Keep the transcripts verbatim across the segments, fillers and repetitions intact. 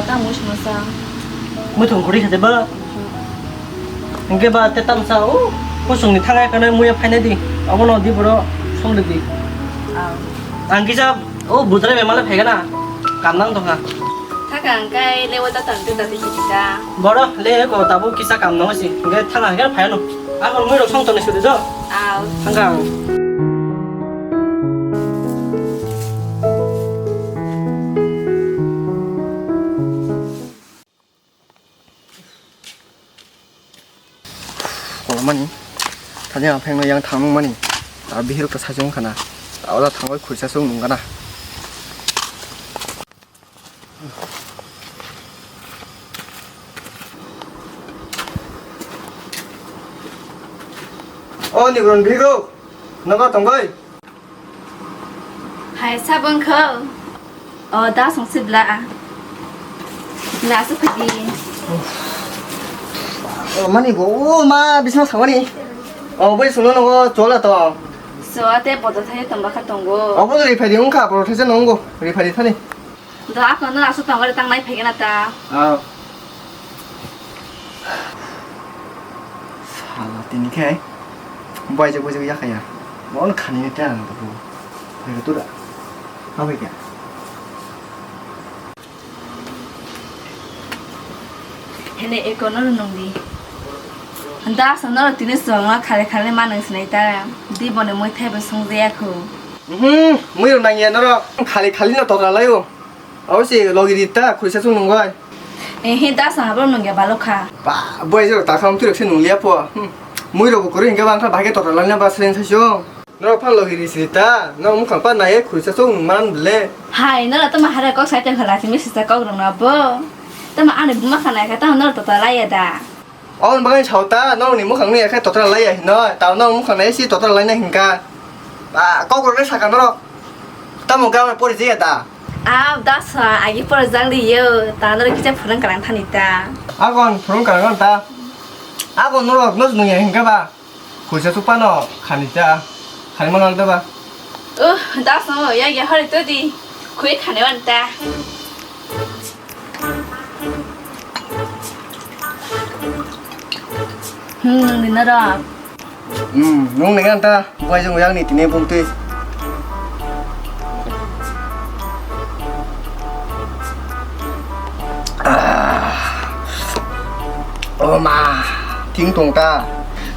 Tamo songsa. Muthung khuri khade ba. Hingke ba te tamsa o kusungni thangai kane muya phainai di. Abono di boro songri di. Aw. Ang kisa o budrai be mala phaigana. Kam nang tongkha. Thaka ang kai lewa ta tang ta tiki ta. Boro le ko tabu kisa kam nang si. Hingke thanga hingke phaiano. Ako mui rok song toni suri jo. Aw. Thangka ang. Kolomani. Thani ang phengno yang thangmani. Ta bihir ka sajung kana. Ta ola thangoi khursa sung nung kana. O Nibron bihiro. Nogo tongoi. Hai, sabon kho. O, da song sibla. Na su phadi. O, mani bo, o, ma, bisma sangani. O, bai suno nogo, chola to. So, ate bodo thai tong baka tongo. O, bodo ri phadi ungkha, bodo thai se nongo, ri phadi thani. Do, ako no asu tong gari tang nai phai gana ta. Ah. Sala tini khe buaijak buaijak yakhaya. Mon khani ni tang tu. Hai tu da. Abai kya? Hene eko no nung di. Da so no tini so nga khale khale ma nang sinai ta. Di bone moi thai bo song de yakho. Mhm, moi nang ya no khale khale no tora layo. Abo se logi di ta, khurisa sung nung bai. Eh, he da sa habo nung ya balo kha. Ba, boy jero ta kham tu se nung liya po. Hmm. Mui rok bo kori hingke bang kha bahai ke total lanya ba sreng sa sung. Norok phan logi di sri ta, no mung khang pa nai khurisa sung nung man ble. Hai, no to ma hara kok sai te khala simi sisa kok rong na bo. To ma ani buma khana kha ta no total laya da. Aboni bagwi sao ta, norokni mukhang nui ya khe totra lai ya hino, tamo norok mukhang nai si totra laina hinkha. Ba, kok rok le sakha norok. Tamo gama pori je ya da. A, da sa, agi pori jak li yo, ta norok kisa phurung kalang thani ta. Agon phurung kalang ta. Agon norok no nung ya hinkha ba. Khuisa su pano khani ta. Khani mano da ba. Uh, da sa mo ya ya hari to di. Khui khani wan ta. Hmm, nung ni norok. Hmm, nung ni ganta, buai jong yang ni tini bung tui. Ah. Oh ma, ting tong ta.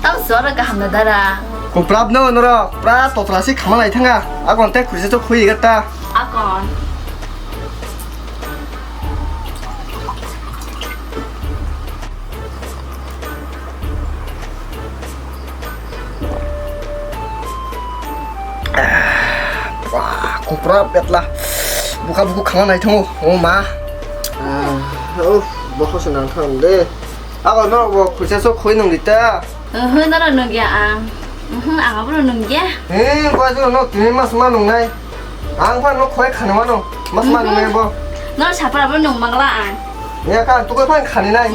Tamo sora kaham na dara. Kuprap no norok, pra totra si khama lai thanga. Akon te khuisi to khui gata. Akon. Wah, kupra betla. Buka buku khama nai thango. Oh ma. Ah, oh, boho se nang thang de. Abo no bo khuisa sok khoi nung dita. Oho, noro nungya ang. Oho, ang abono nungya. He, gua juro no tini mas ma nungnai. Ang pha no khoi khani mano. Mas ma nungnai bo. Noro sapra bo nung mangla ang. Ya ka tu ko phan khani nai.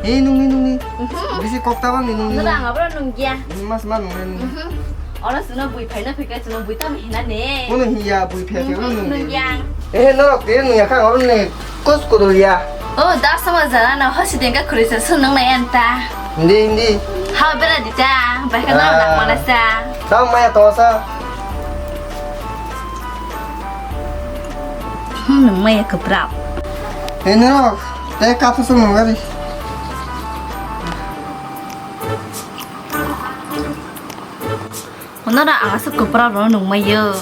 He nungni nungni. Bisi kok ta bang ni nungni. Noro ang abono nungya. Mas ma nungnai nung. Oro suno bui phaina phika suno bui tam hina ne. Kono hiya bui phe phe nungni. Nungya. Eh, norok tini nungya kha oro ne. Kus kudulia. Oh, da sama jana na hosi denga khurisa sunung na enta. Hindi, hindi. Hao bera dita, bahkan na mana sa. Tao maya to sa. Hmm, nung maya keprap. Ini lo, te kapu sunung gari. Honora ang asuk keprap ro nung mayo.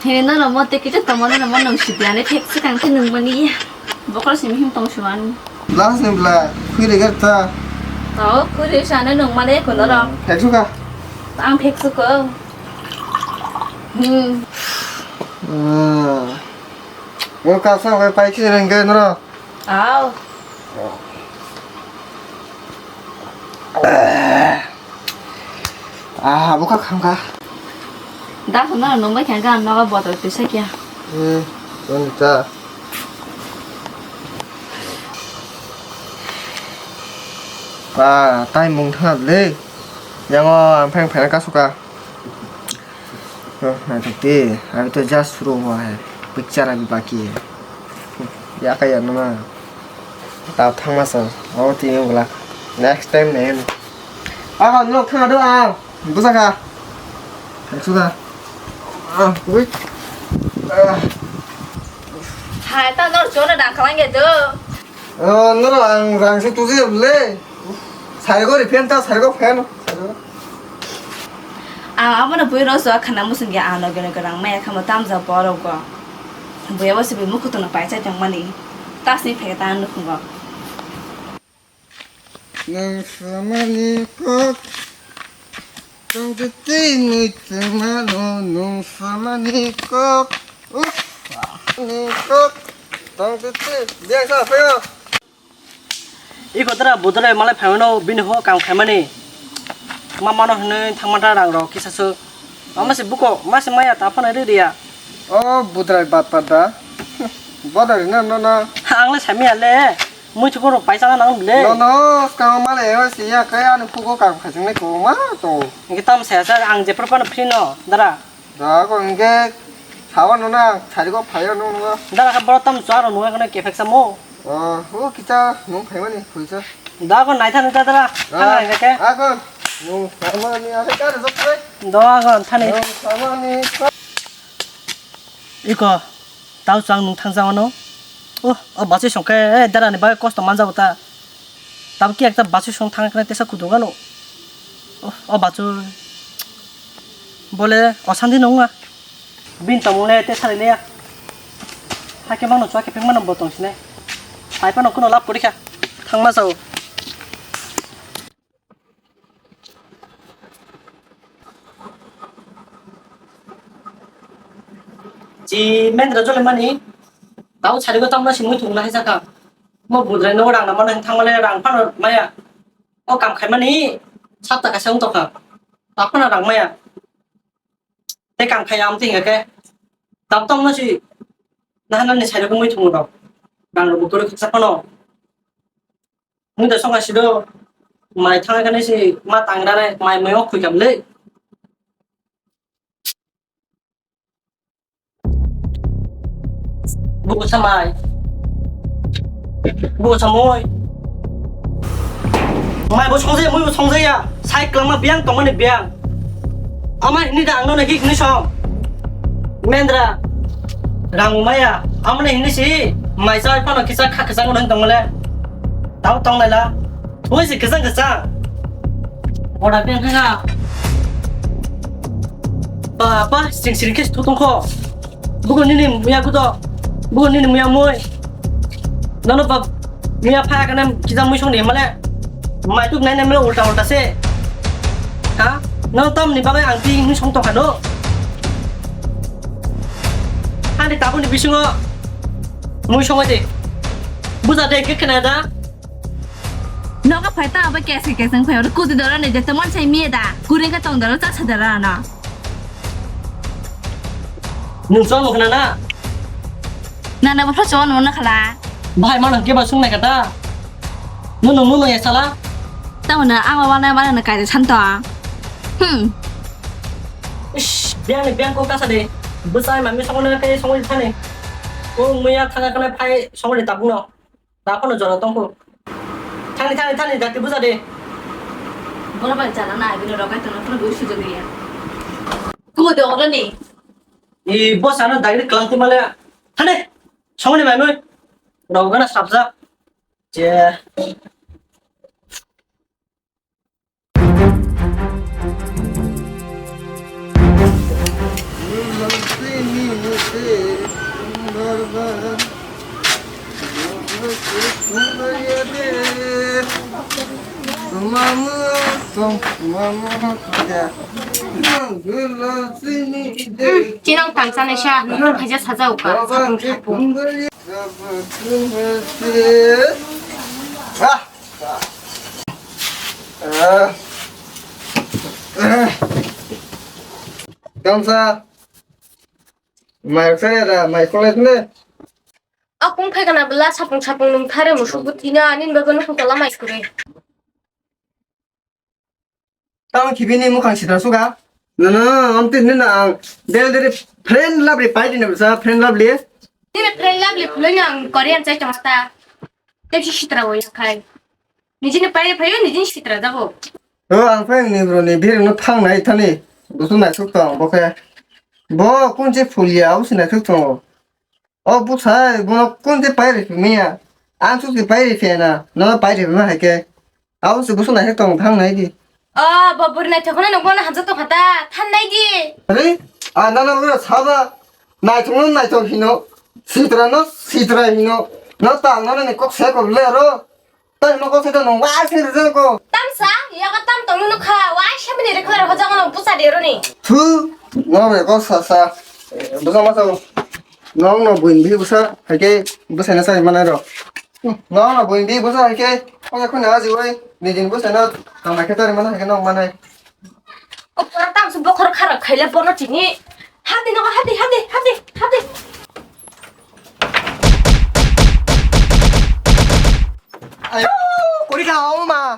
Hini no no mo te kichu tomo no mo nung sidi ani thek sikang khe nung mani ya. Bokol simi him tong suan. Last ni bla, khui re gat ta. Oh, khui re sane nung mani ko no ro. Thek suka. Ang thek suko. Hmm. Hmm. Yo kasa we pai khe reng ge no ro. Aw. Ah, bokha khangkha. Da khana nung bai khangkha, nogo bottle tisa kya. Eh, toni ta. Ah, tai mung thang le. Yango ang pheng pheng ka suka. Oh, naithok di, abhi to just shuru hua hai. Picture abhi baki hai. Ya kaya nama. Tao thangma sa. Oh, tini ugla. Next time ne. Ah, no thang do ah. Busa ka. Suka. Ah, wait. Ah. Hai, ta nor chona dang khalang ge do. Oh, noro ang rang se tuji le. Sarigo ri pen ta, sarigo pen. Ang abono bui roswa khana musungya ang loge loge rang maya khamo tamja borok go. Bui abo se bui mukhutono paisa tongmani. Tasni phege ta ang nukhungo. Nung samani kok. Tong titi nui tengmano nung samani kok. Uf. Ni kok. Tong titi. Biang sa phayo. Iko tara budare malai phaimano bini ho kam khaimani. Ma mano hinui thangmanta rang rok kisa su. Ama se buko, ma se maya ta phana ri riya. O budare bat pat da. Bodari na no no. Ang le samia le. Mui chuko rok paisa na nang le. No no, skang male o si ya kaya ni pugo kam khajing le ko ma to. Ngi tam sa sa ang je propan free no dara. Da ko nge sawa no na sari ko phayo no no. Dara ka boro tam chwa ro nunga kana kefek samo. O, o kita nung phaimani phuisa. Da ko naitha naitha dara. Thang nang ke. A ko nung phaimani are ka ro jok le. Do a ko thani. Nung phaimani. Iko tau chang nung thang jang no. O, o bachwi song khe, eh, dara ni bagwi kosto man jago ta. Tabuk ki ekta bachwi song thang khe tesa kutung ano. O, o bachwi. Bole osanti nung ma. Bin tongmung le te sari le ya. Hakhe mano chwa khe pek mano bo tong sine. Hai phano kuno lab kori kha. Thang ma jao. Chi mendra jole mani. Tau sari ko tamna si mui thung lai jaka. Mo budrai no rang na mano thang male rang phano maya. O kam khai mani. Sapta kaisa wng tokha. Ta phano rang maya. Tei kam khai am tei hingke. Tam tong no si. Nahanani sari ko mui thung rok. Rang rok bukuri khaksa phano. Mui da songa sido. Mai thang kane si ma tang rare mai mai ok khui kam le. Buku samai. Buku samoi. Mai bo songjaya, mui bo songjaya. Sai klangma biyang tongmani biyang. Ama hini da angno na hik ni song. Mendra. Rang maya. Amne hini si. Mai sai phano kisa kha kisa ngon tongmale. Tau tong lai la. Thui si kisa kisa. Boda biyang kha. Ba ba sing sing kis tu tong kho. Bugo nini muya kudo. Bugo nini muya moi. Nono ba muya phaya kana kisa mui song ni male. Mai tuk nai nai male ulta ulta se. Ha? Nono tam ni bagai ang ti mui song tong kha no. Hani tabuni bisingo mui song de. Buja de ke kena da. Nogo phai ta abo kesa kesa wng phai oro kuti doro ni jete mon sai miya da. Kuri ka tong doro cha sa doro ano. Nung chon mo khna na? Na na bo phra chon mo na khala. Bahai ma nang ke ba sung nai kata. Nung nung nung ya sala. Ta mo na ang wa na ma na kai san to. Hmm. Ish, biang ni biang ko kasa de. Bwsai mami songwi na kai songwi thani. Ko muya thanga kana phai songwi tabung no. Taphano jora tongkho. Thani, thani, thani, dakti buja de. Bono bai jana na, bini rogai tono, phano bui sujak ya. Kubo de oro ni. I boss ano direct kelang ti male. Thani, songni mai mui. Rogana sabja. Je. Chinong tangsa naisa, nang khaisa sajao ka, sapung sapung. Kamsa. Mai khare da, mai khole khole. O kung phai kana bela sapung sapung nung thare musuk buthi na, anin bagwi nukung kala mai khurui. Tamo kibini mukhang sitra suga. No, no, no, amtwi nini ang del del friend lovely pai dini bwsa, friend lovely. Nini friend lovely phulai no ang Korean chai tong ta. Tepsi sitra bo yakhai. Nijini pai phayo, nijini sitra jabo. O, ang phai ni bro ni biri no thang nai thani. Busu nai suk tong bo khe. Bo kunje phulya, o si nai suk tong. O bwsai, bono kunje pai riphi maya? Ang susi pai riphi na, no pai riphi ma hai khe. Abo se bwswk naithok tong thang nai di. O, bo bwrwi naithok hwnwi nwng bono hamjak tong kha ta, than nai di. Are, a nana bwrwi saba, naithok no naithok hino, sitra no sitra hino, no tal no ni kok se kok le ro. Tani mo kok se to nwng wa se ro ko. Tamsa, yago tam tong no kha, wa se mini re khlai ro hojak no bwsa de ro ni. Thu, no be kok sa sa. Bwsa ma sa. Nwng no buin bi bwsa, hai khe bwsa na sai manai ro. Nwng no buin bi bwsa hai khe, oya khuna aji wai, nijin bwsa na, tang na khe tari mana hai khe nwng manai. O pora tang su bokhor khara khaila bono tini. Hati no hati, hati, hati, hati. Ayo, kori ka o ma.